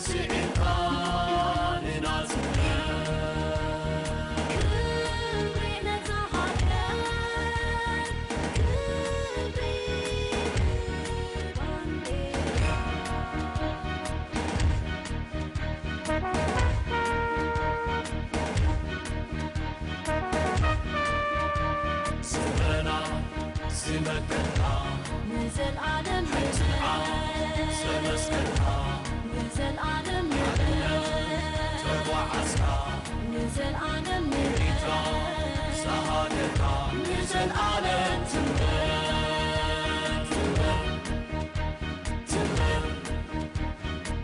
ስዒርካ ንናጽነት። ክብሪ ነታ ሃገር፣ ክብሪ ባንዴራ። ስምረና ዝመከርካ ንዘልኣለም ሕጅኣ ዘመስከርካ ንዘልኣለም ተጓዓዝካ ንዘልኣለም ሪታ ዝሃገርካ ንዘልኣለም ትንበር ትንበር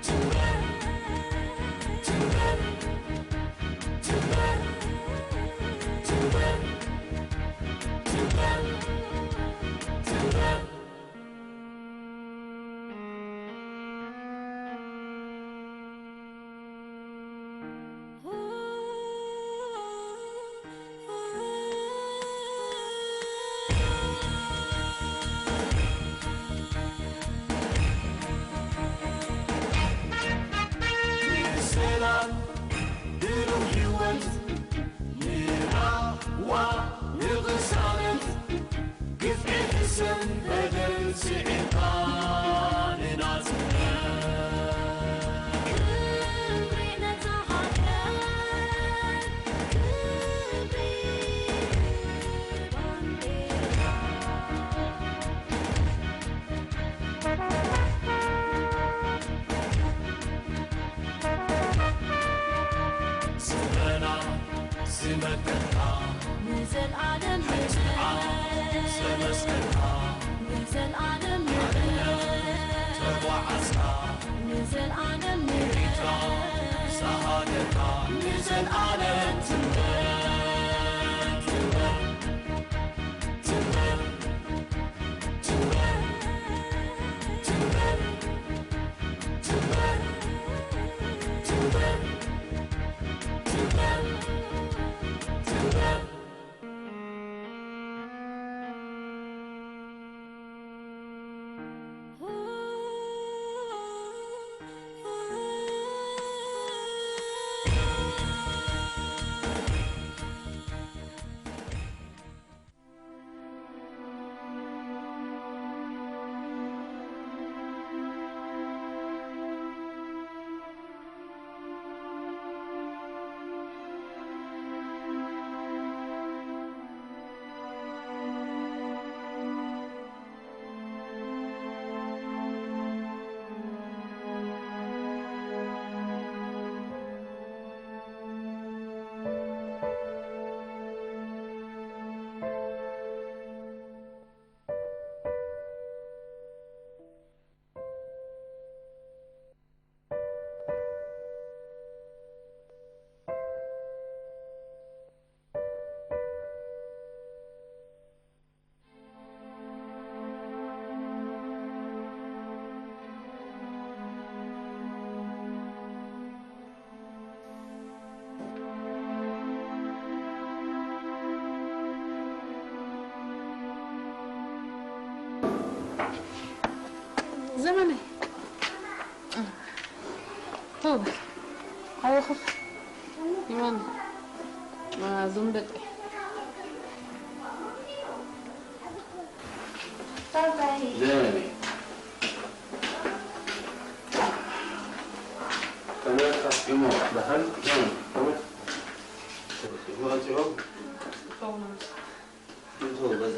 ትንበር ትንበር ትንበር ሰላም ብሩህ ህይወት ንራህዋ ንቕሳነት ግፍዒ ሕሰም በደል ስዒርካ ንናጽነት። ክብሪ ነታ ሃገር፣ ክብሪ ባንዴራ። ስምረና ዝመከርካ ንዘልኣለም ሕጅኣ ዘመስከርካ ንዘልኣለም ተጓዓዝካ ንዘልኣለም ሪታ ዝሃገርካ ንዘልኣለም ትንበር ትንበር ትንበር ዘመነይ። ቶብ። ኣወኸፍ። ይማን። ዞም ደቂ። ዘመነይ። ከመይ ኢኻ? እሞ፣ ደሓን? እም። ከመይ? እሞ፣ ኣንቲኦም? ይኸውን። እንቶ ገዛ።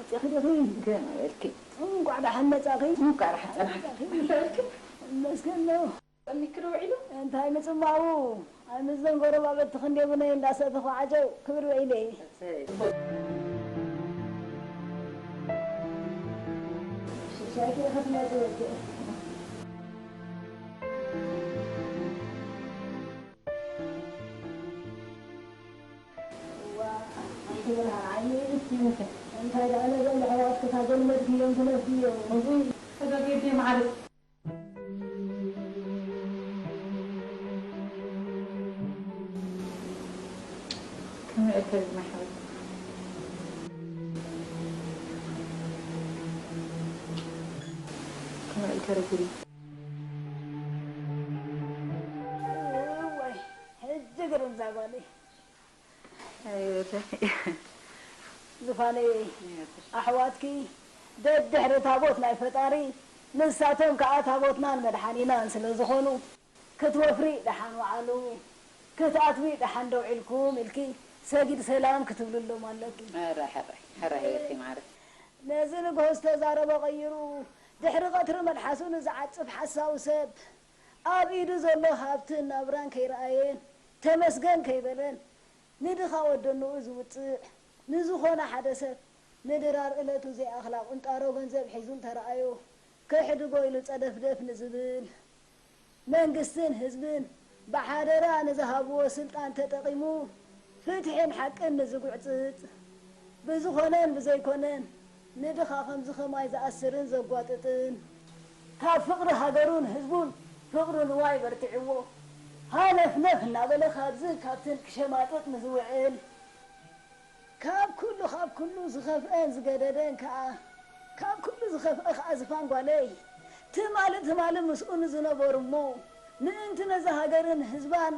መፂእኺ ዲኺ? ከመይ በልኪ? እንኳዕ ደሓን መፃኺ። እንኳዕ ደሓን ፀናሕኪ። ይመስገን ነው። ጠሚክዶ ውዒሉ? እንታይ ምፅማው? ኣብ ምስዘን ጎረባብቲ ክንደይ ቡነይ እንዳሰተኹ ዓጀው ክብል ውዒለ። እሰይ። ሽሻይኪ ኢኺ ትመፂ ወዲ። እዋ፣ ኣንቲ ብርሃን ዓይነይ፣ እንታይ ደኣ ነዞም ኣሕዋትኪ ታጀልመድክዮም ትነፍግዮም? እውይ፣ ተጋግየ ድየ መዓረይ? ከመይ ኢልካ ርግመይ ሓወይ? ከመይ ኢልካ ርግመይ? እዋይ፣ ሕጂ ግርም እዛ ጓለይ። ኣይወተይ። ዝፋነይ፣ ኣሕዋትኪ ደድሕሪ ታቦት ናይ ፈጣሪ፣ ንሳቶም ከኣ ታቦትናን መድሓኒናን ስለ ዝኾኑ፣ ክትወፍሪ ደሓን ወዓሉ፣ ክትኣትዊ ደሓን ደው ኢልኩም ኢልኪ ሰጊድ ሰላም ክትብልሎም ኣለኪ። ሕራይ፣ ሕራይ፣ ሕራይ ህይወተይ ማዕረ። ነዚ ንግሆ ዝተዛረቦ ቀይሩ፣ ድሕሪ ቀትሪ መልሓሱ ንዝዓጽፍ ሓሳዊ ሰብ፣ ኣብ ኢዱ ዘሎ ሃብትን ናብራን ከይረኣየን፣ ተመስገን ከይበለን፣ ንድኻ ወደንኡ ዝውጽዕ ንዝኾነ ሓደ ሰብ ንድራር እለቱ ዘይኣኽላ ቁንጣሮ ገንዘብ ሒዙ እንተረኣዮ፣ ከሕድጎ ኢሉ ጸደፍደፍ ንዝብል፣ መንግስትን ህዝብን ብሓደራ ንዝሃብዎ ስልጣን ተጠቒሙ ፍትሕን ሓቅን ንዝጉዕጽጽ፣ ብዝኾነን ብዘይኮነን ንድኻ ከምዚ ኸማይ ዝኣስርን ዘጓጥጥን፣ ካብ ፍቕሪ ሃገሩን ህዝቡን ፍቕሪ ንዋይ በርቲዕዎ፣ ሃነፍነፍ እናበለ ካብዝን ካብትን ክሸማጥጥ ንዝውዕል፣ ካብ ኩሉ፣ ካብ ኩሉ ዝኸፍአን ዝገደደን ከኣ፣ ካብ ኩሉ ዝኸፍአ ከኣ ዝፋን ጓለይ፣ ትማሊ፣ ትማሊ ምስኡ ንዝነበሩ እሞ፣ ምእንቲ ነዛ ሃገርን ህዝባን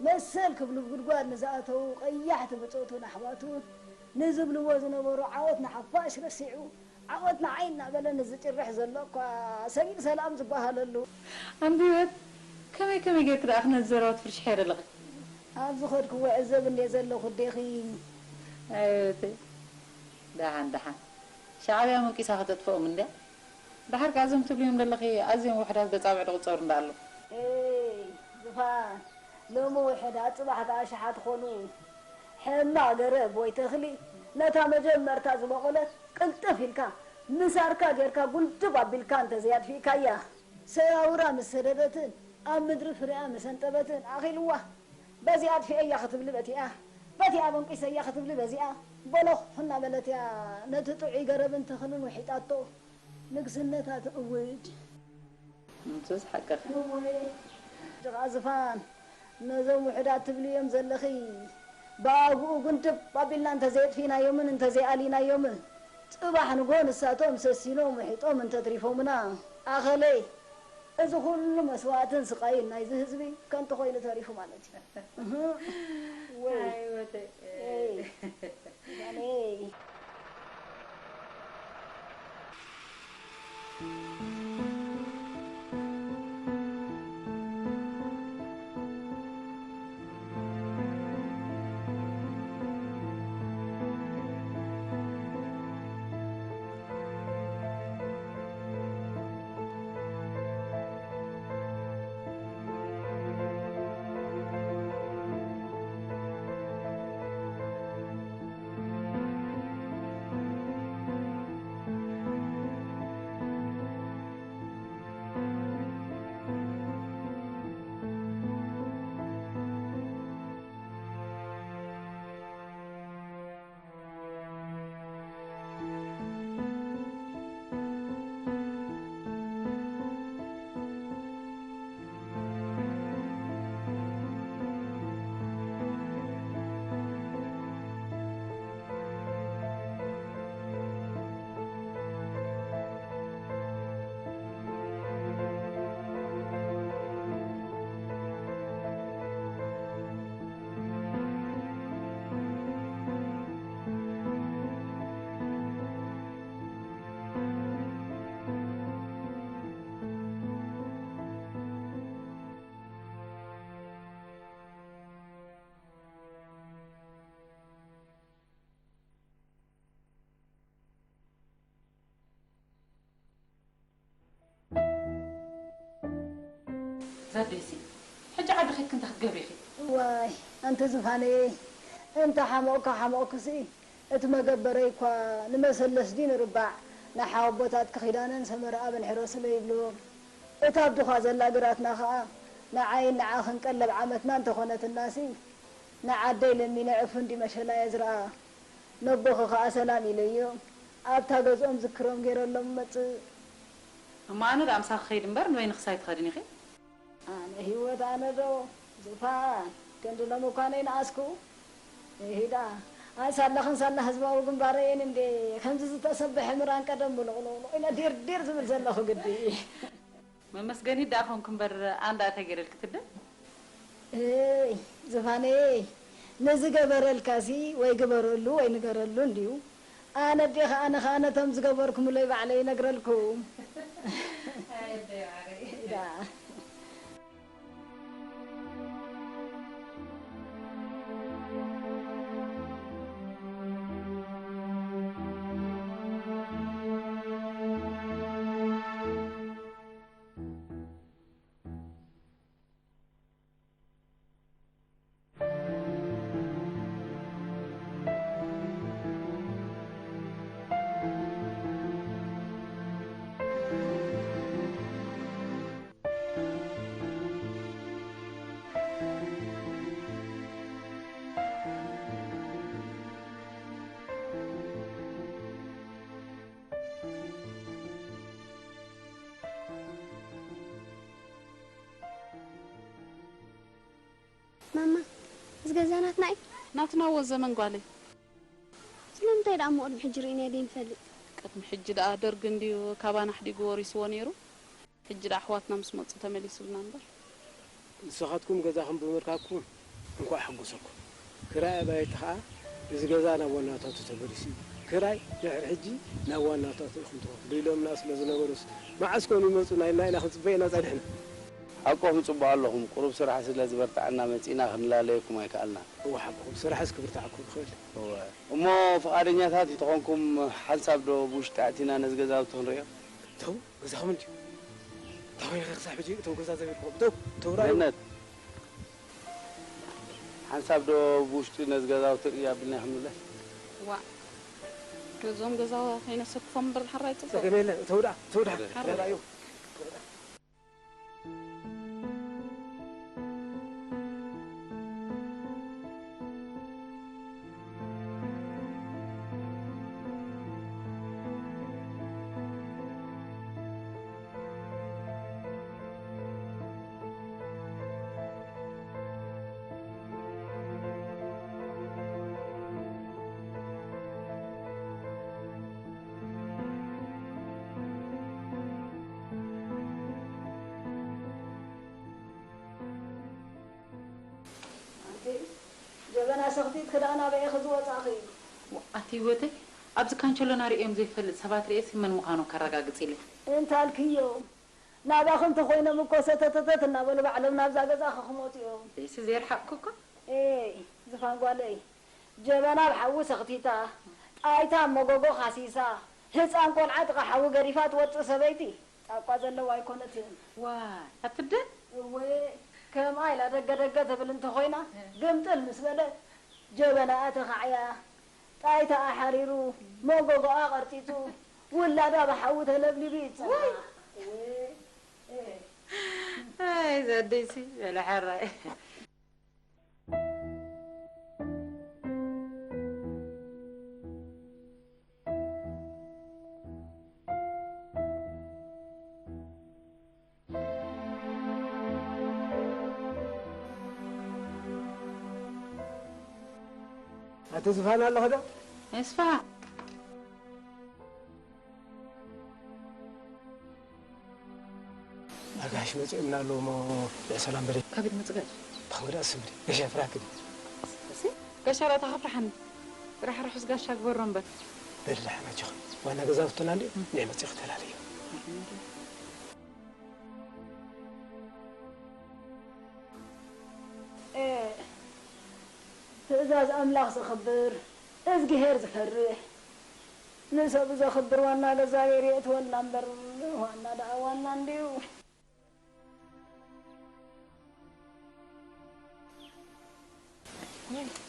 መሰል ክብሉ ጉድጓድ ንዝኣተዉ ቀያሕቲ ብጾቱን ኣሕዋቱን ንዝብልዎ ዝነበሩ ዓወት ንሓፋሽ ረሲዑ፣ ዓወት ንዓይ እናበለ ንዝጭርሕ ዘሎ እኳ ሰጊድ ሰላም ዝበሃለሉ። ኣንቢበት፣ ከመይ ከመይ ጌርኪ ደኣ ክነዚ ዘረባ ትፍርሽሐዮ ዘለኺ? ኣብ ዝኸድክዎ ዕዘብ እንድየ ዘለኹ፣ ኣዴኺ። ኣይ፣ ደሓን፣ ደሓን። ሻዕብያ መንቂሳ ከተጥፍኦም እንድያ። ደሓር ከኣ እዞም ትብልዮም ዘለኺ ኣዝዮም ውሑዳት ገጻብዕ ዶ ቁጸሩ እንዳ ኣለዉ። ኤይ፣ ዝፋን፣ ሎሚ ውሑዳት ጽባሕ ከኣ ኣሽሓት ኾኑ። ሕማቕ ገረብ ወይ ተኽሊ ነታ መጀመርታ ዝበቖለት ቅልጥፍ ኢልካ ምሳርካ ጌርካ ጉልድብ ኣቢልካ እንተዘይኣጥፊእካያ፣ ሰራውራ ምስ ሰደደትን ኣብ ምድሪ ፍሬኣ ምስ ኣንጠበትን ኣኺልዋ። በዚኣ ኣጥፊኤያ ክትብሊ በቲኣ፣ በቲኣ በንቂሰያ ክትብሊ በዚኣ፣ በሎኽ እናበለት እያ ነቲ ጥዑይ ገረብን ተኽልን ውሒጣቶ። ንግስነታ ትእውጅ። ንሱስ ሓቅኺ። እወ፣ ጅቓ ዝፋን፣ ነዞም ውሑዳት ትብልዮም ዘለኺ፣ ብኣግኡ ጉንድብ ኣቢልና እንተዘየጥፊእናዮምን እንተዘይኣሊናዮምን፣ ጽባሕ ንግሆ ንሳቶም ሰሲኖም ውሒጦም እንተትሪፎምና፣ ኣኸለይ፣ እዚ ኩሉ መስዋእትን ስቓይን ናይዚ ህዝቢ ከንቱ ኮይኑ ተሪፉ ማለት እዩ። እህ፣ ወይ። ኣይ፣ ወተይ። ኤይ፣ ዛኔ። ኣደይሲ፣ ሕጂ ዓዲ ኸድኪ እንታይ ክትገብሪ ኢኺ? ዋይ፣ ኣንቲ ዝፋነየይ፣ እንተ ሓሞቕካ ሓሞቕክሲ፣ እቲ መገበረይ እኳ ንመሰለስ ድዩ ንርባዕ፣ ንሓወቦታትኪ ኪዳነን ሰመረኣብን ሕረስለይ ይብልዎም። እታ ኣብድኻ ዘላ ግራትና ኸኣ ንዓይን ንዓኽን ቀለብ ዓመትና እንተኾነትናሲ፣ ንዓደይ ለሚነ ዕፉን ድዩ መሸላ እየ ዝረኣ። ነቦኺ ኸኣ ሰላም ኢለዮ፣ ኣብታ ገዝኦም ዝክሮም ገይረሎም እመጽእ። እሞ ኣነ ደኣ ምሳኺ ኸይድ እምበር፣ ንበይንኽስ ኣይትኸድን ኢኺ? ኣነ ህይወት ኣነ ዶ ዝፋን ክንዲ ሎሚ እኳ ነይነኣስኩ። እሂዳ ኣንሳላኽን ሳላ ህዝባዊ ግንባረይን እንዴ ከምዚ ዝተሰበሐ ምራን ቀደም ብሉቕሉቕሉቕ ኢለ ዲርዲር ዝብል ዘለኹ ግዲ። መመስገኒት ደኣ ኾንኩ እምበር ኣንዳ ተገይረልኪ ትደ? እይ ዝፋነይ ንዝገበረልካሲ ወይ ግበረሉ ወይ ንገረሉ እንድዩ። ኣነ ኣዴ ኸኣ ኣነ ኸኣ ነቶም ዝገበርኩምለይ ባዕለይ ይነግረልኩም። ኣይ ኣደይ ማዓረይ። ኢዳ። ማማ፣ እዚ ገዛ ናትና እዩ? ናትና እወ ዘመን ጓለይ። ስለምንታይ ደኣ እሞ ቅድሚ ሕጂ ርኢናዮ ዘይንፈልጥ? ቅድሚ ሕጂ ደኣ ደርጊ እንድዩ ካባና ኣሕዲጉ ወሪስዎ ነይሩ። ሕጂ ደኣ ኣሕዋትና ምስ መጹ ተመሊሱልና እምበር። ንስኻትኩም ገዛኹም ብምርካብኩም እንኳዕ ሓጎሰኩም። ክራይ ኣባይቲ ኸኣ እዚ ገዛ ናብ ዋናታቱ ተመሊሱ እዩ። ክራይ ድሕሪ ሕጂ ናብ ዋናታቱ ኢኹም ትኸፍሉ ኢሎምና ስለ ዝነበሩስ፣ መዓስ ኮን ይመጹ? ናይ፣ ናይና ክንጽበ ኢና ጸኒሕና። ሓቅኹም ጽቡቕ ኣለኹም። ቁሩብ ስራሕ ስለ ዝበርትዓና መጺእና ክንላለየኩም ኣይከኣልናን። እወ ሓቅኹም፣ ስራሕስ ክብርትዓኩም ይኽእል። እወ። እሞ ፍቓደኛታት እንተኾንኩም ሓንሳብ ዶ ብውሽጢ ኣእቲና ነዚ ገዛውቲ ክንርእዮ? ተው፣ ገዛኹም እንድዩ። እንታይ ኮይንካ ክሳብ ሕጂ እተው ገዛ ዘቢልኩም? ተው፣ ተው፣ ራእዩ። ገነት፣ ሓንሳብ ዶ ብውሽጢ ነዚ ገዛውቲ ርእዮ ኣቢልና ክንብለስ? ዋእ፣ ገዝኦም ገዛ ከይነሰክፎም እምበር ሓራይ ጽቡቕ። ጸገም የለን፣ ተው ደኣ፣ ተው ደኣ፣ ሓራይ። ራእዩ። ኣንቲ ጀበና ሰኽቲት ክዳን ኣበይ ኢኺ ዝወጻኺ? ኣቲ ህይወተይ፣ ኣብዚ ካንቸሎና ርእዮም ዘይፈልጥ ሰባት ርእየሲ መን ምዃኖም ከረጋግጽ ኢለ። እንታልክዮ፣ ናባኺ እንተኾይኖም እኮ ሰተተተት እናበሉ ባዕሎም ናብዛ ገዛኺ ክመጹ እዮም። ደይሲ ዘይረሓቕኩ እኮ። ኤይ፣ ዝፋን ጓለይ፣ ጀበና ኣብ ሓዊ ሰኽቲታ፣ ጣይታ ኣብ መጎጎ ካሲሳ፣ ህጻን ቆልዓ ጥቓ ሓዊ ገዲፋ ትወጽእ ሰበይቲ፣ ጣቋ ዘለዋ ኣይኮነትን። ዋይ፣ ኣትደ? እወ፣ ከምኣ ኢላ ደገ ደገ ትብል እንተኾይና፣ እ። ግምጥል ምስ በለት፣ ጀበናኣ ተኻዕያ፣ ጣይታኣ ሓሪሩ፣ መጎጎኣ ቐርጢጡ፣ ውላዳ ብሓዊ ተለብሊቡ ይጸንሓ። ዋይ። እወ፣ እ። ኣይ፣ ዘደይሲ፣ በለ ሓራይ። ኣቲ ዝፋን ኣለኸ ዶ? የስፋ። ኣጋይሽ መጺኦምና ኣለዉ እሞ ብሰላም በለይ። ካበይ መጽእ ጋሽ? ብኸመይ ደኣ ስምሪ? ጋሻ ፍራክ ድዩ? እሲ፣ ጋሻ ራእታ ከፍርሓኒ። ጥራሕ ርሑስ ጋሻ ግበሮ እምበር። በሊ ደሓን ኣጆኺ። ዋና ገዛውትና እንድዩ፣ እም። ንዕ መጺኺ ተላለዮ። እ፣ ትእዛዝ ኣምላኽ ዘኽብር፣ እዝግሄር ዝፈርሕ፣ ንሰቡ ዘኽብር ዋና ገዛ ገይሩ የእትወልና እምበር፣ ዋና ደኣ ዋና እንድዩ።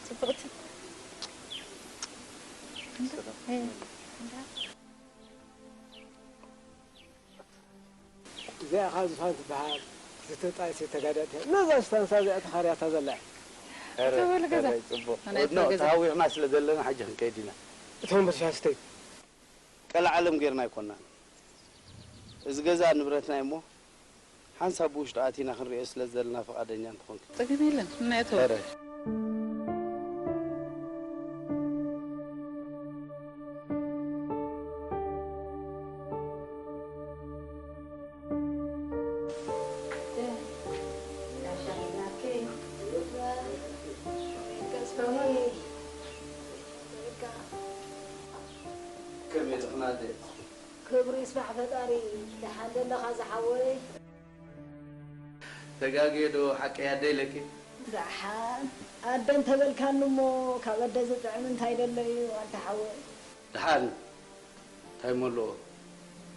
ጽብቕቲ። እዚኣ ኸዓ ዝፋን ትበሃል ዝተጣየሰት ተጋዳሊት እያ። ነዛ ስታንሳ እዚኣ ተኻርያታ ዘላ እያ። ኧረ፣ ተወል ገዛ። ኧረ፣ ጽቡቕ። ናይ ወድኖ ተወል ገዛ። ተሃዊኽና ስለ ዘለና ሕጂ ክንከይድ ኢና። እቶም በሻሽተይ። ቀልዓለም ጌርና ኣይኮናን። እዚ ገዛ ንብረትና እዩ እሞ፣ ሓንሳብ ብውሽጡ ኣቲና ክንሪኦ ስለ ዘለና ፍቓደኛ እንተኾንኪ። ጸገም የለን፣ እናእተው። ኧረ። ከመይ ኢልኽና ኣደ? ክብሪ ይስፋሕ ፈጣሪ። ደሓን ደለኻ ዝሓወይ? ተጋግየ ዶ ሓቀይ ኣደ ኢለኪ? ደሓን ኣደ እንተበልካኒ እሞ ካብ ኣደ ዝጥዕም እንታይ ደሎ እዩ ኣንታ ሓወይ? ደሓን እንታይ መለኦ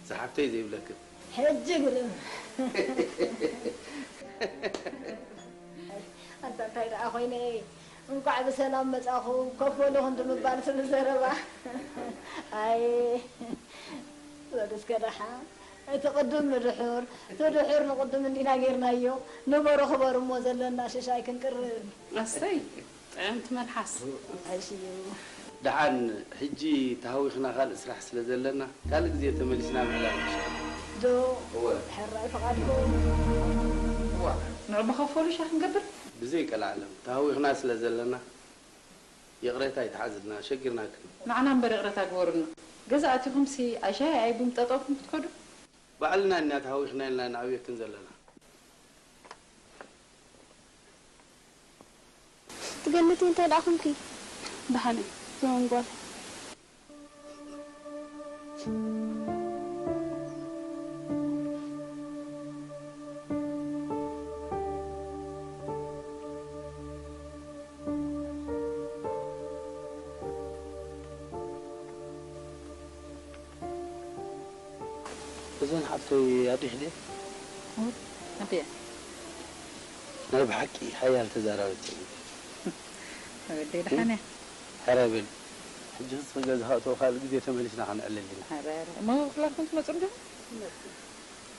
ዝሓፍተይ ዘይብለክን። ሕጂ ግርም። ኣንታ እንታይ ደኣ ኮይነ? እንቋዕ ብሰላም መጻኹም፣ ኮፍ በሉ ክንዲ ምባል ስለ ዘረባ። ኣይ፣ በሉ እስከ ደሓን። እቲ ቅድም ንድሑር፣ እቲ ድሑር ንቅድም እንዲና ጌርናዮ። ንበሩ ክበሩ እሞ ዘለና ሽሻይ ክንቅርብ። ኣሰይ፣ ጥዕምቲ መልሓስ። እሺ። ደሓን፣ ሕጂ ተሃዊኽና ካልእ ስራሕ ስለ ዘለና፣ ካልእ ግዜ ተመሊስና ምዕላል ንሻል። ዶ፣ እወ። ሕራይ ፍቓድኩም። እዋ፣ ንዑ ብኸፈሉ ሻሂ ክንገብር? ብዘይ ቀልዓለም፣ ተሃዊኽና ስለ ዘለና፣ ይቕሬታ ይትሓዝልና፣ ሸጊርናክን። ንዓና እምበር ይቕሬታ ግበሩልና። ገዛ ኣቲኹምሲ፣ ኣሻሂ ኣይ ቡን ጠጠውኩም ክትከዱ? ባዕልና ኢና ተሃዊኽና ኢልና ንዕብየክን ዘለና። ትገነቲ እንታይ ደኣ ኾንኪ? ደሓን እየ፣ ዘመን ጓል። እዘን ሓፍተይ ኣዴኺ ድየን? እወ፣ ኣደይ እያ። ናይ ብሓቂ ሓያል ተዛራቢት እያ። ወደይ ደሓን እያ። ሕራይ በሊ። ሕጂ ንስኺ ገዛ ክትእትዊ ካልእ ግዜ ተመሊስና ከነዕልል ኢና። ሕራይ፣ ሕራይ። እሞ ኩላትኩም ትመጹ እንዲኹም?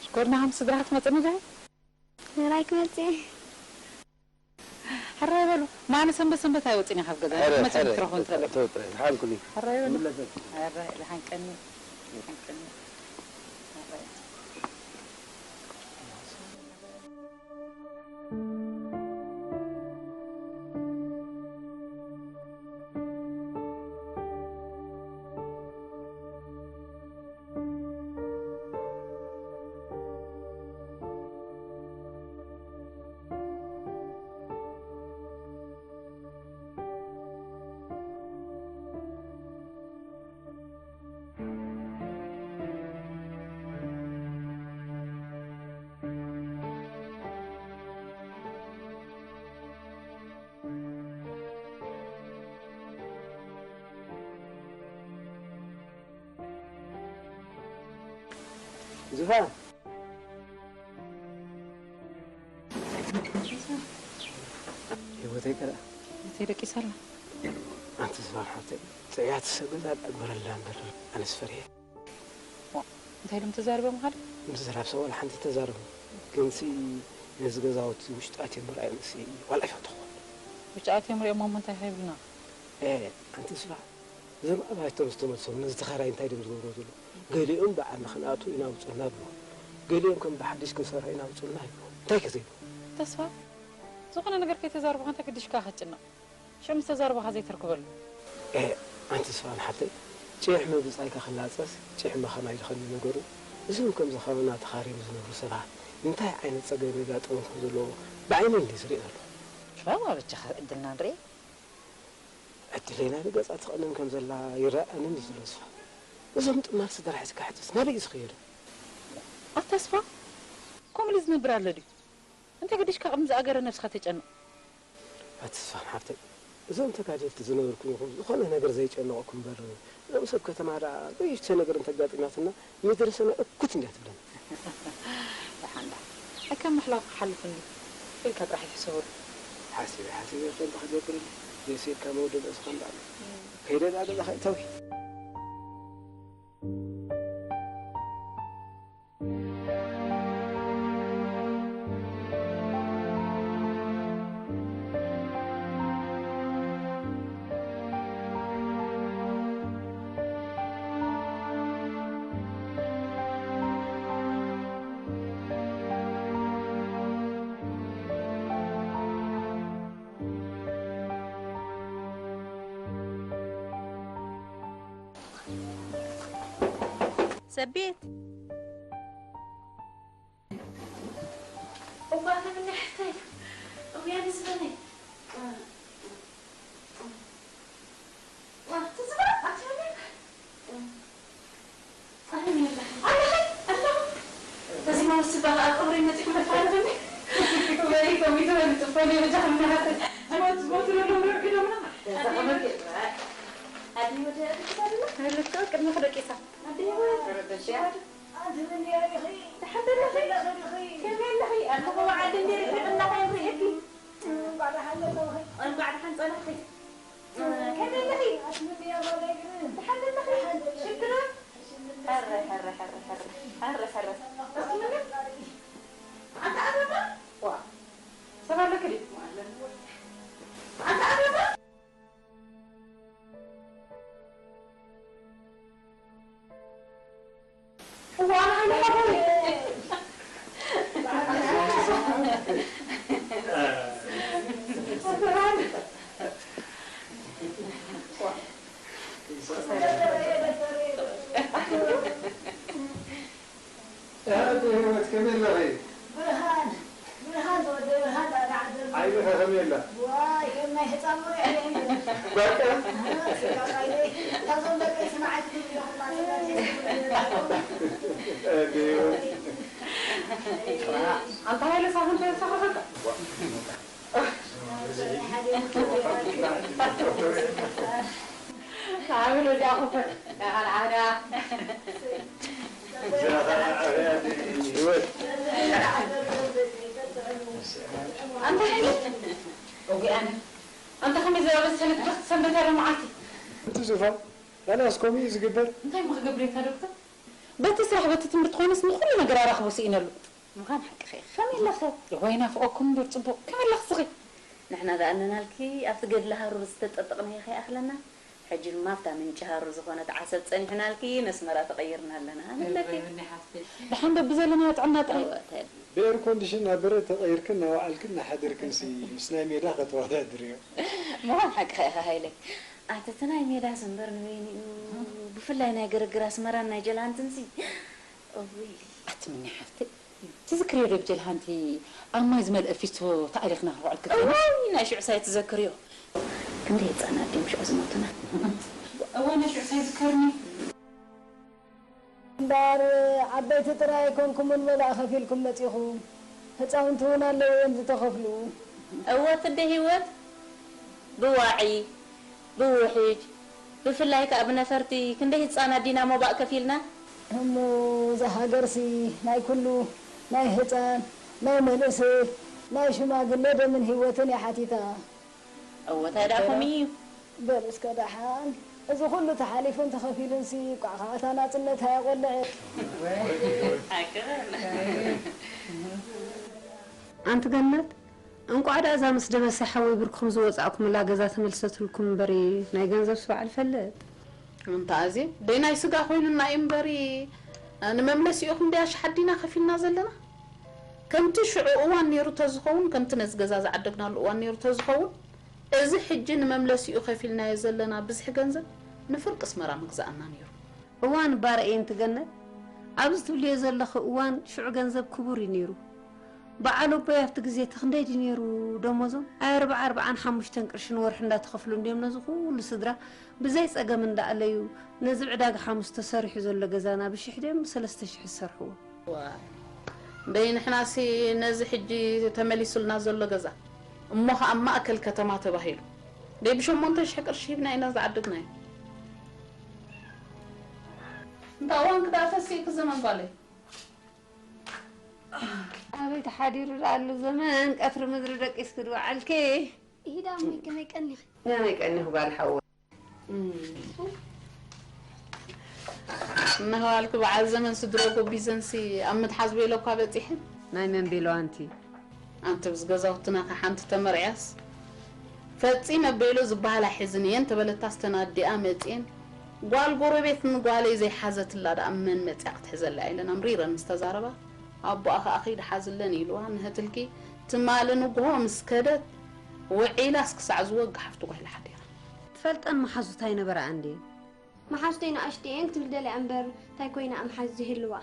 ሽኮርና ከም ስድራ ክትመጹ እንዲኹም? ሕራይ ክመጽእ እየ። ሕራይ በሉ። ማነ ሰንበት ሰንበት ኣይወጽእን እየ ካብ ገዛ። ሕራይ፣ ክትመጽእ ሕራይ። ክትረኽቡ እንተለኩም። ተው ጥራይ። ደሓን ኩኒ። ሕራይ በሉ። ይምለሰልኩም። ሕራይ፣ ደሓን ቀኒ። ደሓን ቀኒ። ሕራይ። ዙፋን። ህይወተይ ከ ደኣ? ህይወተይ ደቂሳ ኣላ። ኣንቲ ዙፋን ሓብተይ፣ ጽዕያት ሰብ ገዛ ኣግበረላ እምበር፣ ኣነስ ፈሪሐ። ዋ፣ እንታይ ኢሎም ተዛሪቦም ሓደ? ምዝራብ ሰብ ዋላ ሓንቲ ተዛረቡ። ግንሲ ነዚ ገዛውቲ ውሽጢ ኣትዮም ምርኣዮምሲ ዋላ ኣይፈተኹ። ውሽጢ ኣትዮም ሪኦሞ እሞ እንታይ ከይብሉና? ኤ፣ ኣንቲ ዙፋን፣ እዞም ኣባይቶም ዝተመልሶም ነዚ ተኻራይ እንታይ ድዮም ዝገብርዎ ዘለዉ? ገሊኦም በዓል ንኽንኣቱ ኢና ውጹልና ይብሉ። ገሊኦም ከም ብሓድሽ ክንሰርሖ ኢና ውጹልና ይብሉ። እንታይ ከ ዘይብሉ? ተስፋ፣ ዝኾነ ነገር ከይተዛረብካ እንታይ ገዲሽካ ክትጭነቕ? ሽዑ ምስ ተዛረብካ ዘይተርክበሉ? ኤ፣ ኣንቲ ዙፋን ሓብተይ፣ ጭሕሚ ብጻይካ ክላጸስ፣ ጭሕሚ ከማይ ዝኸኒ ነገሩ። እዞም ከምዚ ከማና ተኻርዮም ዝነብሩ ሰባት እንታይ ዓይነት ጸገም የጋጥሞም ከም ዘለዎ ብዓይነይ እንድየ ዝሪኦ ዘለኹ። ሽባባ በጃኻ ዕድልና ንርኢ። ዕድለይ ናይ ብገጻ ትቐንን ከም ዘላ ይረኣንን እዩ ዘሎ ተስፋ። እዞም ጥማር ስድራ ሒዝካ ሕጅስ ናበይ እዩ ዝኸይድ? ኣታ ተስፋ፣ ከምኡ ኢሉ ዝነብር ኣሎ ድዩ? እንታይ ገዲሽካ ቅድሚ ዝኣገረ ነብስኻ ተጨንቕ? ኣቲ ተስፋ ሓብተይ፣ እዞም ተጋደልቲ ዝነበርኩም ኢኹም ዝኾነ ነገር ዘይጨነቐኩም እምበር፣ እዞም ሰብ ከተማ ደኣ ዘይሽተ ነገር እንተጋጢማትና መድረሰና እኩት እንድያ ትብለና። ደሓን ደሓን። ኣይ ካብ ምሕላው ክሓልፍ እንድዩ ኢልካ ጥራሕ ይሕሰበሉ። ሓሲበ ሓሲበ ከ እንታይ ክገብር ኢለ? ደስ ኢልካ መወደበ ዝኸንዳ ኣሎ። ከይደ ዳ ደላ ከይተዊ። ሰቤት። እዋ፣ ነብኒ ሕተይ። እውያ፣ ንዝበነይ። ትዝባ፣ ኣትበለይ። ኣለኺ፣ ኣለኹ። በዚ ማውስ በቃ ኣብ ቀብረይ መጺኹም መፋለኹኒ። በይ፣ ኮሚተ በሊ፣ ጽፎ፣ በጃኹም፣ እናሃተ። ዝሞት፣ ዝሞቱ ዘለዉ ረቢዶምና። ኣደይ ወደ፣ ኣደይ ወደ፣ ኣደይ ወደ፣ ኣደይ ወደ፣ ቅድሚ ክደቂሳ። ኣደይ ወደ፣ ኣደይ ወደ። ኣንቲ መን ዲኺ? ደሓን ደለኺ? ደለኺ ዲኺ? ከመይ ኣለኺ? ኣለኹ፣ በዓል እንዴ ርሒቕና ከይንርኤኪ። እንቋዕ ደሓን መጻእኺ። እንቋዕ ደሓን ጸናሕኪ። ከመይ ኣለኺ? ኣስምልያ ጓለይ ግን። ደሓን ደለኺ? ደሓን ደለኺ? ሽግር? ሕረ፣ ሕረ፣ ሕረ፣ ሕረ። ሕረ፣ ሕረ። ኣስምልያ? ኣንታ ኣበባ? ዋ፣ ሰብ ኣለኪ ድዩ? ኣንታ ኣበባ? እዋን፣ ኣነ ሓቦይ። ኣቲ ህይወት ከመይ ኣለኺ? ብርሃን፣ ብርሃን ዝወደይ ብርሃን፣ ዳዕዳ ዓደል። ዓይንኸ ከመይ ኣላ? ዋይ፣ ከም ናይ ህጻን ወሬ ኣለ። በቃ። ኣሃ፣ ስጋ ቃይለይ፣ እታ ዞን ደቀይ ስምዓይ ትብል ኢኹም ማለት ነው። ኣቲ ህይወት። ኣንታ ሃይለ ሳኽን ተሳኸፈካ። ዓብር ወዲያ ክፈት፣ ያኻል ዓዳ። ህይወት። ኣንታ ሓይለ፣ ወጊኣኒ። ኣንታ ከመይ ዝበለ ሰንበት፣ ሰንበት ያለ መዓልቲ። እቲ ዙፋን፣ ዳናስ ከምኡ እዩ ዝግበር? እንታይ እሞ ክገብር እየ፣ ዶክተር? በቲ ስራሕ፣ በቲ ትምህርቲ ኮይነስ ንኹሉ ነገር ኣራኽቦ ስኢነሉ። ምዃን ሓቅኺ ኢኺ። ከመይ ኣለኺ? ወይ ናፍቐኩም እምበር ጽቡቕ። ከመይ ኣለኺ እስኺ? ንሕና ደኣ ኣለናልኪ፣ ኣብቲ ገድሊ ሃሩር ዝተጠጠቕናዮ ከይኣኽለና፣ ሕጂ ድማ ኣብታ ምንጪ ሃሩር ዝኾነት ዓሰብ ጸኒሕናልኪ፣ ነስመራ ተቐይርና ኣለና ንብለኪ። እወ፣ እወ፣ ሓፍተይ። ደሓን በብዘለናዮ ጥዕና ጥራይ። እወ፣ ተድሊ። ብኤር ኮንዲሽን ናብ በረድ ተቐይርክን እናወዓልክን እናሓደርክንሲ ምስ ናይ ሜዳ ከተወዳድርዮ። ምዃን ሓቅኺ ኢኺ ሃይለይ። ኣቲ እቲ ናይ ሜዳስ እምበር ንበይኒኡ፣ ብፍላይ ናይ ግርግር ኣስመራን ናይ ጀላንትንሲ። እውይ። ኣቲ ምኒ ሓፍተይ፣ ትዝክርዮ ዶ ብጀልሃንቲ ኣብ ማይ ዝመልአ ፊስቶ ተኣሊኽና ክንወዕል ከለና? እዋይ፣ ናይ ሽዑስ ኣይትዘክርዮ። ክንደይ ህጻናት ድዮም ሽዑ ዝሞቱና? እዋይ፣ ናይ ሽዑስ ኣይዝከርኒ። እምበኣር ዓበይቲ ጥራይ ኣይኮንኩምን መላእ ከፊልኩም መጺኹም። ህጻውንቲ እውን ኣለዉ እዮም ዝተኸፍሉ። እወ፣ ትደ ህይወት ብዋዒ፣ ብውሕጅ፣ ብፍላይ ከኣ ብነፈርቲ ክንደይ ህጻናት ዲና ሞባእ ከፊልና? እሞ እዛ ሃገርሲ ናይ ኩሉ፣ ናይ ህጻን፣ ናይ መንእሰይ፣ ናይ ሽማግለ ደምን ህይወትን እያ ሓቲታ። እወ፣ እንታይ ደኣ ከምኡ እዩ? በል እስከ ደሓን፣ እዚ ኩሉ ተሓሊፉን ተኸፊሉንሲ፣ እኳ ኸኣ እታ ናጽነት ኣየቖለዐት። ሓቅኽን። ኣንቲ ገነት፣ እንቋዕ ደኣ እዛ ምስ ደበሰ ሓወይ ብርክኹም ዝወጻእኩምላ ገዛ ተመልሰትልኩም እምበሪ፣ ናይ ገንዘብስ በዓል ፈልጥ። እንተ ኣዜ፣ ደይ ናይ ስጋ ኮይኑና እዩ እምበሪ፣ ንመምለሲኡ ክንደይ ኣሽሓት ዲና ከፊልና ዘለና? ከምቲ ሽዑ እዋን ነይሩ ተዝኸውን፣ ከምቲ ነዚ ገዛ ዝዓደግናሉ እዋን ነይሩ ተዝኸውን፣ እዚ ሕጂ ንመምለሲኡ ከፊልናዮ ዘለና ብዝሒ ገንዘብ ንፍርቂ ኣስመራ ምግዝኣና ነይሩ። እዋን እባ ርኣይ ኣንቲ ገነት፣ ኣብዚ ትብልዮ ዘለኺ እዋን ሽዑ ገንዘብ ክቡር እዩ ነይሩ። በዓል ኣቦይ ኣብቲ ግዜ እቲ ክንደይ ድዩ ነይሩ ደሞዞም? ኣይ ኣርብዓ፣ ኣርብዓን ሓሙሽተን ቅርሺ ንወርሒ እንዳተኸፍሉ እንድዮም ነዚ ኩሉ ስድራ ብዘይ ጸገም እንዳኣለዩ ነዚ ዕዳጋ ሓሙስ ተሰሪሑ ዘሎ ገዛና ብሽሕ ድዮም ብሰለስተ ሽሕ ዝሰርሕዎ? ዋ፣ እምበይ ንሕናሲ ነዚ ሕጂ ተመሊሱልና ዘሎ ገዛ እሞ ኸኣ ኣብ ማእከል ከተማ ተባሂሉ ደይ ብሸሞንተ ሽሕ ቅርሺ ሂብና ኢና ዝዓደግናዮ። እንታ እዋንኪ ደኣ ፈሲእኪ ዘመን ጓለይ። ኣበይ ተሓዲሩ ደኣሉ ዘመን፣ ቀትሪ ምድሪ ደቂስኪ ድወዓልኪ። ይሂዳ እሞ ከመይ ቀኒኺ? ከመይ ቀኒኹ ጓል ሓወይ? እናኸባልኪ በዓል ዘመን ስድሮ ጎቢዘንሲ ኣብ ምትሓዝ ቤሎ እኳ በፂሐን። ናይ መን ቤሎ ኣንቲ? ኣንቲ ብዚ ገዛውትና ከ ሓንቲ ተመርዕያስ ፈፂመ ቤሎ ዝበሃል ኣይሕዝን እየ እንተበለታ ስተን ኣዲኣ መፅኤን ጓል ጎረቤት ንጓለይ ዘይሓዘትላ ደኣ መን መፅያ ክትሕዘላ ኢለን ኣምሪረን ምስ ተዛረባ ኣቦኣ ከኣ ከይድ ሓዝለን ኢልዋ ንሀትልኪ ትማሊ ንግሆ ምስ ከደት ውዒላስ ክሳዕ ዝወግሕ ኣብቲ ጓይላ ሓዲራ። ትፈልጠን መሓዙታ ይነበራ እንዴ? መሓዙተይ ንኣሽቱ እየን ክትብል ደልያ እምበር እንታይ ኮይና እምሓዝ ዝህልዋ።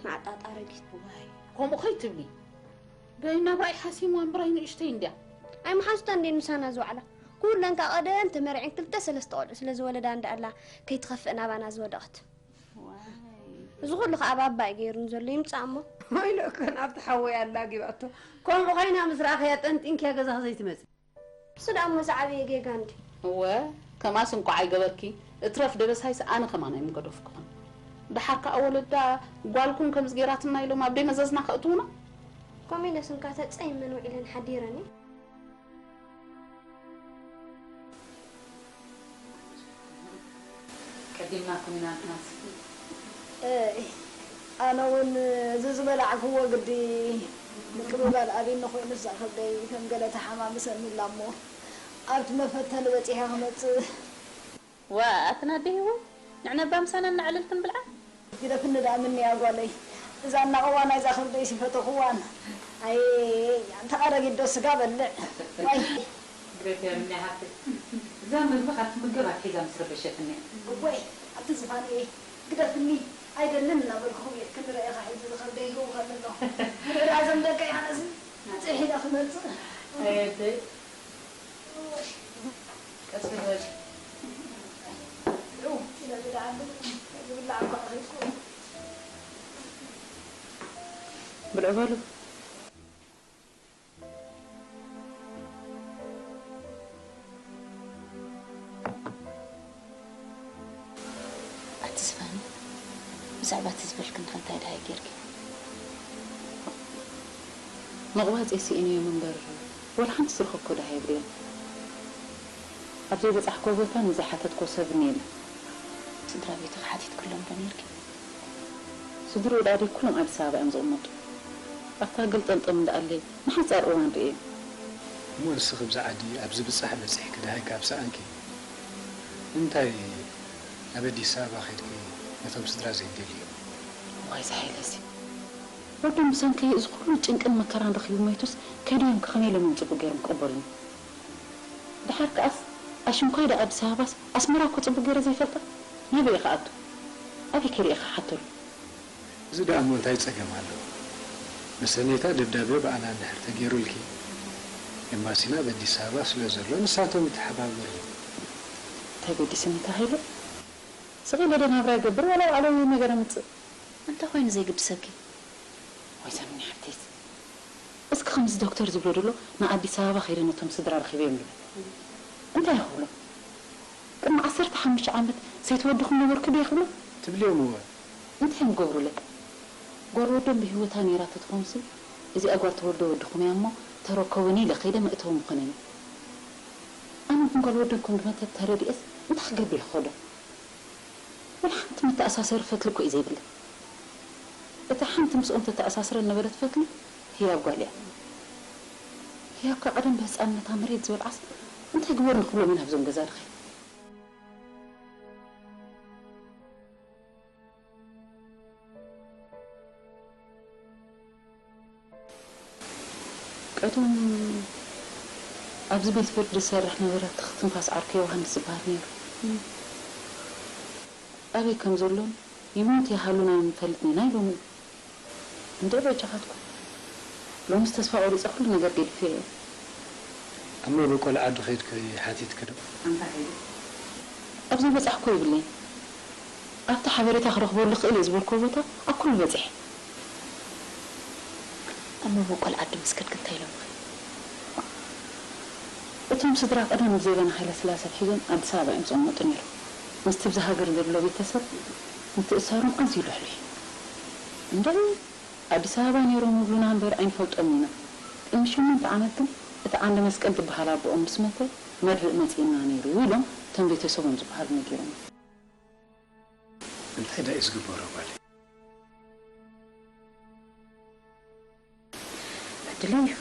መዓጣጣ ረጊት። ዋይ ከምኡ ከይትብሊ በይ ናብራይ ሓሲም ወንብራይ ንእሽተይ እንድያ። ኣይ መሓዙታ እንዴ ምሳና ዝዋዕላ ኩለን ካብ ቀደም ተመርዕን ክልተ ሰለስተ ቆልዑ ስለ ዝወለዳ እንዳ ኣላ ከይትኸፍእ ናባና ዝወደቐት። እዚ ኩሉ ከዓ ባባይ ገይሩ ንዘሎ ይምፃእ እሞ። ወይለከን ኣብቲ ሓወይ ኣላጊባቶ ከምኡ ኮይና ምስ ረኣኸያ ጠንጢንክያ ገዛኻ ዘይትመፅእ። እሱ ደኣ እሞ ዝዓበየ ጌጋ እንዲ። እወ ከማስ እንቋዕ ኣይገበርኪ እትረፍ ደበሳይስ ኣነ ከማን ኣይምገደፍኩኽን። ደሓር ከኣ ወለዳ ጓልኩም ከምዚ ጌራትና ኢሎም ኣብ ደይ መዘዝና ከእትዉና። ከምኡ ኢለ ስንካ ተጸይመን ውዒለን ሓዲረን እየ። ቀዲምናኩም ኢና ንሕናስ። እይ ኣነ እውን እዚ ዝበላዕክዎ ግዲ ምቅብባል ኣብኒ ኮይኑ እዛ ከብደይ ከም ገለ ተሓማምሰኒ ኢላ እሞ ኣብቲ መፈተኒ በጺሐ ክመጽእ። ዋእ ኣትን ኣደይ እውን ንዕነባ ምሳና እናዕለልክን ብልዓ። ግደፍኒ ደኣ ምንያ ጓለይ እዛ እናቐዋ ናይዛ ከብደይሲ ፈተኹዋን። ኣየ ኣንታ ኣረጊት ዶ ስጋ በልዕ ዋይ። ግደፍያ ምንያ ሓፍተይ እዛ ምግቢ ካብ ትምገብ ኣትሒዛ ምስ ረበሸትኒ እያ። እወይ ኣቲ ዝፋንየይ ግደፍኒ ኣይደልን እናበልኩኹም እየ ክንረኤኻ ሒዙ ዝኸብደይ ይህውኸኒ ኣሎ። ንርኢ ደኣ እዞም ደቀይ ኣነሲ ብፅሒለ ክመፅእ። ኣየ ኣደይ ቀስ በል በል። ብልዑ በሉ። ኣቲ ዝፋኑ ብዛዕባ እቲ ዝበልክኒ ከ እንታይ ደሃይ ጌርኪ? መቕባጽ ስኢነዮም እምበር ወላ ሓንቲ ዝረኸብኮ ደሃ የብለይን። ኣብ ዘይበጻሕኮ ቦታ ንዘይሓተትኮ ሰብኒ የለን። ስድራ ቤትኺ ሓቲትክሎም ዶ ኔርኪ? ስድርኡ ደኣ ደይ ኩሎም ኣዲስ ኣበባ እዮም ዝቕመጡ። ኣታ ግልጠምጠም እንዳኣለይ ንሓጻር እዋን ርእየ። እሞ ንስኺ ብዚ ዓዲ ኣብ ዝብጻሕ በጺሕኪ ደሃይ ካብ ሰኣንኪ ንምንታይ ናብ ኣዲስ ኣበባ ኬድኪ ነቶም ስድራ ዘይትደልይዮም? ዋይ እዚ ሓይለሲ ወዶም ብሰንከይ እዚ ኩሉ ጭንቅን መከራን ረኺቡ ሞይቱስ ከደዮም ከ ከመይ ኢሎም እዮም ጽቡቕ ገይሮም ክቕበሉኒ? ደሓር ከኣስ ኣሽንኳይ ደኣ ኣዲስ ኣበባስ ኣስመራ እኮ ጽቡቕ ገይረ ዘይፈልጣ ናበይ ኢየ ክኣቱ? ኣበይ ከይደ ኢየ ክሓተሉ? እዚ ደኣ እሞ እንታይ ጸገም ኣለዎ? መሰነይታ ደብዳበ ብኣና እንድሕር ተገይሩልኪ ኤምባሲና ኣብ ኣዲስ ኣበባ ስለ ዘሎ ንሳቶም ይተሓባበሩ። እንታይ ገዲስኒ ተባሂለ? ስቕ ኢለ ዶ ናብራ ይገብር ዋላ ባዕለይ ነገር ኣምጽእ? እንታይ ኮይኑ ዘይግድሰኪ? ዋይ ሳምኒ ሓብተይስ እስኪ ከምዚ ዶክተር ዝብሎ ደሎ ንኣዲስ ኣበባ ከይደ ነቶም ስድራ ረኺበዮም ይበል እንታይ ይኽብሎ? ቅድሚ ዓሰርተ ሓሙሽተ ዓመት ሰይቲ ወድኹም ነበርኩ ድየ ይኽብሎ? ትብልዮም እወ። እንታይ እዮም ክገብሩለይ? ጓል ወዶም ብህይወታ ነይራ ተትኾንሲ እዚኣ ጓል ተወልዶ ወድኹም እያ እሞ ተረከቡኒ ኢለ ከይደ መእተዊ ምኾነኒ። ኣነ ግን ጓል ወዶም ከም ድመተት ተረዲኤስ እንታይ ክገብር እየ ክኸዶ? ወላ ሓንቲ መተኣሳሰሪ ፈትሊ እኮ እዩ ዘይብለይ። እታ ሓንቲ ምስኦም ተተኣሳስረን ነበረት ፈትሊ ህያብ ጓል እያ። ህያብ ከ ቀደም ብህፃንነታ መሬት ዝበልዓስ እንታይ ግበሩ ንክብሎም ኢና ኣብዞም ገዛ ድኸ ቀደም ኣብዚ ቤት ፍርዲ ዝሰርሕ ነበረ ትኽ ትንፋስ ዓርከይ ዮሃንስ ዝበሃል ነይሩ። ኣበይ ከም ዘሎን ይሙት ይሃሉን ኣይንፈልጥን ኢና ኢሎምኒ። እንድዒ በጃኻትኩም ሎምስ ተስፋ ቆሪፀ ኩሉ ነገር ገዲፈዮ እየ። ኣብ መበቆል ዓዱ ከይድኪ ሓቲትኪ ዶ? ኣንታ ከይደ። ኣብ ዘይበፃሕኩዎ የብለይን። ኣብቲ ሓበሬታ ክረኽበሉ እኽእል እየ ዝበልክዎ ቦታ ኣብ ኩሉ በፂሐ። ኣብ መበቆል ዓዱ ምስ ከድኪ እንታይ ኢሎምኺ? እቶም ስድራ ቀደም ብዘበነ ሃይለስላሰ ኣትሒዞም ኣዲስ ኣበባ እዮም ዝቕመጡ ነይሮም። ምስቲ ኣብዚ ሃገር ዘሎ ቤተሰብ ምትእስሳሮም ኣዝዩ ልሕሉሕ እዩ። እንድዒ ኣዲስ ኣበባ ነይሮም ይብሉና እምበር ኣይንፈልጦምን ኢና። ቅድሚ ሸሞንተ ዓመት ግን እቲ ዓንደ መስቀል ዝበሃል ኣቦኦም ምስ መተ መርፍእ መጺእና ነይሩ ኢሎም እቶም ቤተሰቦም ዝበሃሉ ነጊሮም። እንታይ ደኣ እዩ ዝግበሮ ጓለይ? ዕድለይ እዩ።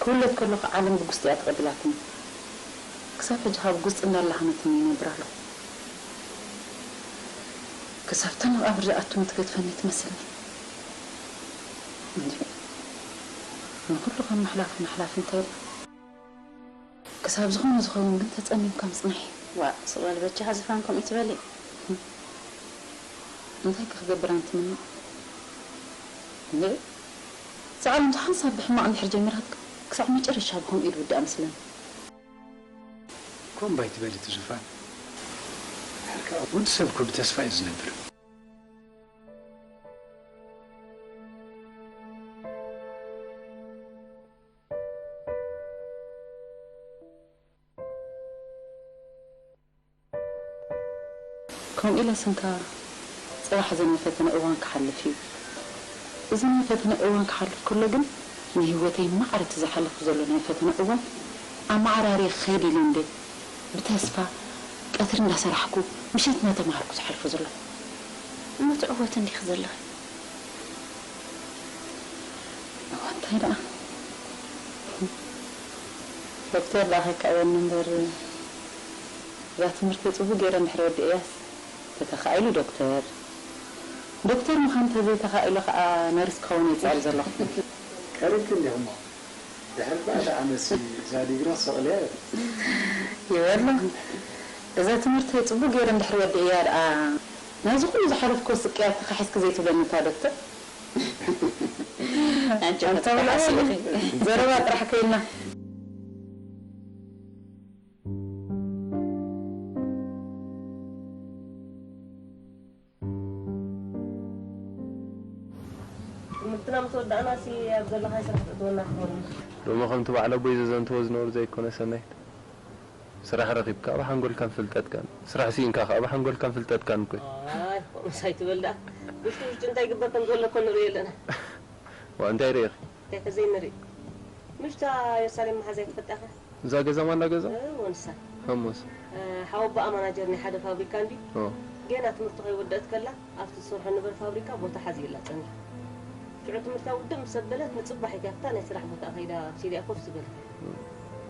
ክውለድ ከለኹ ዓለም ብጉስጢ እያ ተቐቢላትኒ። ክሳብ ሕጂ ካብ ጉስጢ እንዳላሃመትኒ ይነብር ኣለኹ። ክሳብ እታ መቓብር ዝኣቱ ትገድፈኒ ትመስለኒ። እንድዒ፣ ንኹሉ ከም ምሕላፉ ምሕላፍ እንታይ ደኣ? ክሳብ ዝኾነ ዝኸውን ግን ተጸሚምካ ምጽናሕ እዩ። ዋእ፣ ስቕ በሊ በጃኻ ዝፋን ከምኡ ኣይትበሊ። እንታይ ከ ክገብር ኣነ ትምነ? እንድዒ፣ እዛ ዓለም ሓንሳብ ብሕማቕ እንድሕር ጀሚራትካ፣ ክሳብ መጨረሻ ብኸምኡ እዩ ዝውዳእ መስለኒ። ኮምባ ኣይትበሊ እቲ ዙፋን። ድሕር ከኣ ወዲ ሰብ እኮ ብተስፋ እዩ ዝነብር። ከምኡ ኢለ ስንካ ጽባሕ እዚ ናይ ፈተነ እዋን ክሓልፍ እዩ። እዚ ናይ ፈተነ እዋን ክሓልፍ ከሎ ግን ንህይወተይ ማዕረ እቲ ዝሓለፍኩ ዘሎ ናይ ፈተነ እዋን ኣመዓራርየ ክኸይድ ኢለ እንደ ብተስፋ ቀትሪ እንዳሰራሕኩ ምሸት እንዳተማሃርኩ ዝሓልፎ ዘለኹ። እሞ ትዕወቲ እንዲኺ ዘለኺ። እዋ እንታይ ደኣ ዶክተር ደኣ ከካእየኒ እምበር እዛ ትምህርተይ ጽቡቕ ገይረ እንድሕር ወዲኤያስ ተተኻኢሉ ዶክተር ዶክተር ምዃን እንተዘይተኻኢሉ ከኣ ነርስ ክኸውን እየ ዝጽዕር ዘለኹ። ቀሪብኪ እንዲኺ እሞ ድሕሪ ኣርባዕተ ዓመትሲ እዛ ዲግሪ ክሰቕልያ እየ። ይበሎ እዛ ትምህርተይ ጽቡቕ ገይረ እንድሕር ወዲኤያ ደኣ ናይዚ ኩሉ ዝሓለፍክዎ ስቅያት ተኻሒስኪ ዘይትብለኒ እታ ዶክተር። ኣንቺ ኣንታ ክትሓስቢ ብልዓል ኢኺ። ዘረባ ጥራሕ ከይልና። ትምህርትና ምስ ወዳእናሲ ኣብ ዘለኻዮ ስራሕ ተእትወና ክትኾኒ። ሎሚ ከምቲ በዓል ኣቦይ ዘዘንትዎ ዝነበሩ ዘይኮነ ሰናይት፣ ስራሕ ረኺብካ ኣብ ሓንጎልካን ፍልጠትካን፣ ስራሕ ስኢንካ ከኣ ኣብ ሓንጎልካን ፍልጠትካን እኮ እዩ። ኣይ፣ ከምኡስ ኣይትበል ደኣ። ውሽጢ ውሽጢ እንታይ ይግበር ከም ዘሎ እኮ ንርኢ ኣለና። ዋ እንታይ ርኢኺ? እንታይ ተዘይንርኢ? ምሽታ የሩሳሌም መሓዛይ ትፈልጣ ኢኻ? እዛ ገዛ ማና ገዛ? እ፣ ወንሳ። ሃሞስ። እ፣ ሓወቦኣ ማናጀር ናይ ሓደ ፋብሪካ እንድዩ። ኦ። ገና ትምህርቱ ከይወደአት ከላ ኣብቲ ትሰርሖ ንበር ፋብሪካ ቦታ ሓዚኡላ ጸኒሑ። ሽዑ ትምህርታ ውድእ ምስ ኣበለት ንጽባሒት እያ ኣብታ ናይ ስራሕ ቦታኣ ከይዳ ኣብ ሲድያ ኮፍ ዝበለት።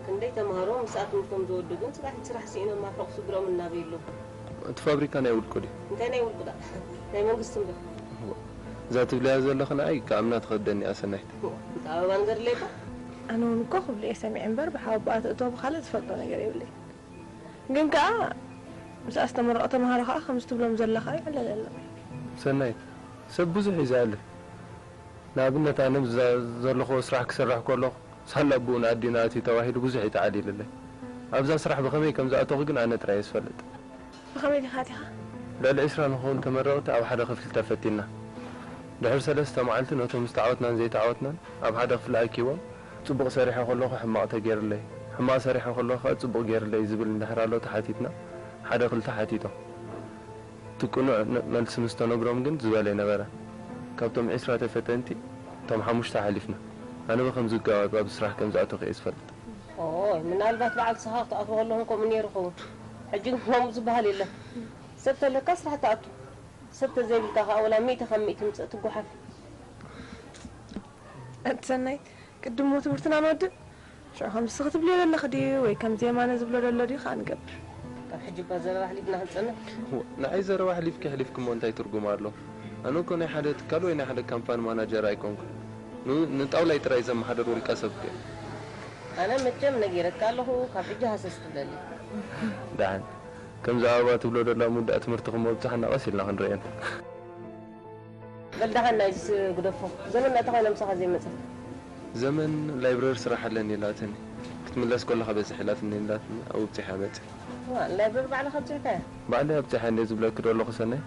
ክንደይ ተምሃሮ ምስኣ ትምህርቶም ዝወድኡን ጽባሒት ስራሕ ስኢኖም ኣብ ሕቑፊ ስድርኦም እናበዩ ኣለዉ። እቲ ፋብሪካ ናይ ውልቁ ድዩ? እንታይ ናይ ውልቁ ደኣ? ናይ መንግስቲ እምበር። እዛ ትብልያ ዘለኺ ንዓይ ክኣምና ትኸብደኒ እያ ሰናይት። እንተ ኣበባ ንገርለይ እባ። ኣነ እውን እኮ ክብሉ እየ ሰሚዐ እምበር ብሓወቦኣ ተእትዎ ብኻልእ ዝፈልጦ ነገር የብለይ። ግን ከኣ ምስኣ ዝተመረቑ ተምሃሮ ከኣ ከምዚ ትብሎም ዘለኻ ይዕለል ኣሎ። ሰናይት፣ ሰብ ብዙሕ እዩ ዝኣልም። ንኣብነት ኣነ ምስዛ ዘለኽዎ ስራሕ ክሰርሕ ከለኹ ሳላ ኣቦኡ ንኣዲኡ ንኣትዩ ተባሂሉ ብዙሕ እዩ ተዓሊሉለይ። ኣብዛ ስራሕ ብኸመይ ከም ዝኣተኹ ግን ኣነ ጥራይ እየ ዝፈልጥ። ብኸመይ ዲኻ ኣቲኻ? ልዕሊ ዕስራ ንኸውን ተመረቕቲ ኣብ ሓደ ክፍሊ ተፈቲንና። ድሕሪ ሰለስተ መዓልቲ ነቶም ዝተዓወትናን ዘይተዓወትናን ኣብ ሓደ ክፍሊ ኣኪቦም፣ ጽቡቕ ሰሪሐ ከለኹ ሕማቕ ተገይርለይ፣ ሕማቕ ሰሪሐ ከለኹ ከኣ ጽቡቕ ገይርለይ ዝብል እንድሕር ኣሎ ተሓቲትና፣ ሓደ ክልተ ሓቲቶም። እቲ ቅኑዕ ን-፣ መልሲ ምስ ተነግሮም ግን ዝበለ ኣይነበረን። ካብቶም ዕስራ ተፈተንቲ እቶም ሓሙሽተ ሓሊፍና። ኣነ ብኸምዚ ኣገባብ ኣብዚ ስራሕ ከም ዝኣተኹ እየ ዝፈልጥ። ኦይ፣ ምናልባት በዓል ንስኻ ክትኣትዎ ከለኹም ከምኡ ነይሩ ይኸውን። ሕጂ ግን ከምኡ ዝበሃል የለን። ሰብ ተለካ ስራሕ ትኣቱ። ሰብ ተዘይብልካ ከኣ ወላ ሚእቲ ካብ ሚእቲ ምጽእ ትጓሓፍ። ኣቲ ሰናይት፣ ቅድም እሞ ትምህርትና ንወድእ። ሽዑ ከምዚ ክትብልዮ ዘለኺ ድዩ ወይ ከምዚ የማነ ዝብሎ ዘሎ ድዩ ከኣ ንገብር። ካብ ሕጂ እባ ዘረባ ኣሕሊፍና ክንጸንሕ። እወ፣ ንዓይ ዘረባ ኣሕሊፍኪ ኣሕሊፍኪ እሞ እንታይ ትርጉም ኣሎ? ኣነ እኮ ናይ ሓደ ትካል ወይ ናይ ሓደ ካምፓኒ ማናጀር ኣይኮንኩን። ን-፣ ንጣውላይ ጥራይ ዘመሓድር ውልቀ ሰብ እኮ እየ። ኣነ መቸም ነጊረካ ኣለኹ፣ ካብ ሕጂ ሃሰስ ትብለለይ። ደሓን። ከምዛ ኣበባ ትብሎ ዘላ ምውዳእ ትምህርትኺ እሞ ብጻሕና ቀስ ኢልና ክንርእየን። በል ደሓን ናይዚስ ግደፎ። ዘመን እንታይ ኮይና ምሳኻ ዘይመጸት? ዘመን ላይብረሪ ስራሕ ኣለኒ ኢላትኒ። ክትምለስ ከለኻ በጽሕ ኢላትኒ ኢላትኒ ኣብኡ ኣብጺሐ መጽእ። ዋ፣ ላይብረሪ ባዕልኻ ኣብጺሕካያ? ባዕለይ ኣብጺሐ እንድየ ዝብለኪ ዶ ኣለኹ ሰናይ?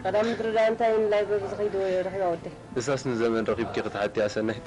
ቀዳም ምድሪ ደኣ እንታይ ላይብረሪ ዝኸይድ ረኺባ ወደይ? እሳስ ንዘመን ረኺብኪ ክትሓትያ ሰናይት።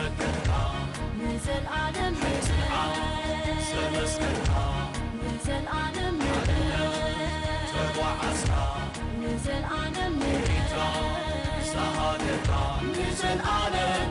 ንዘልኣለም ንዘልኣለም ንዘልኣለም ንዘልኣለም ንዘልኣለም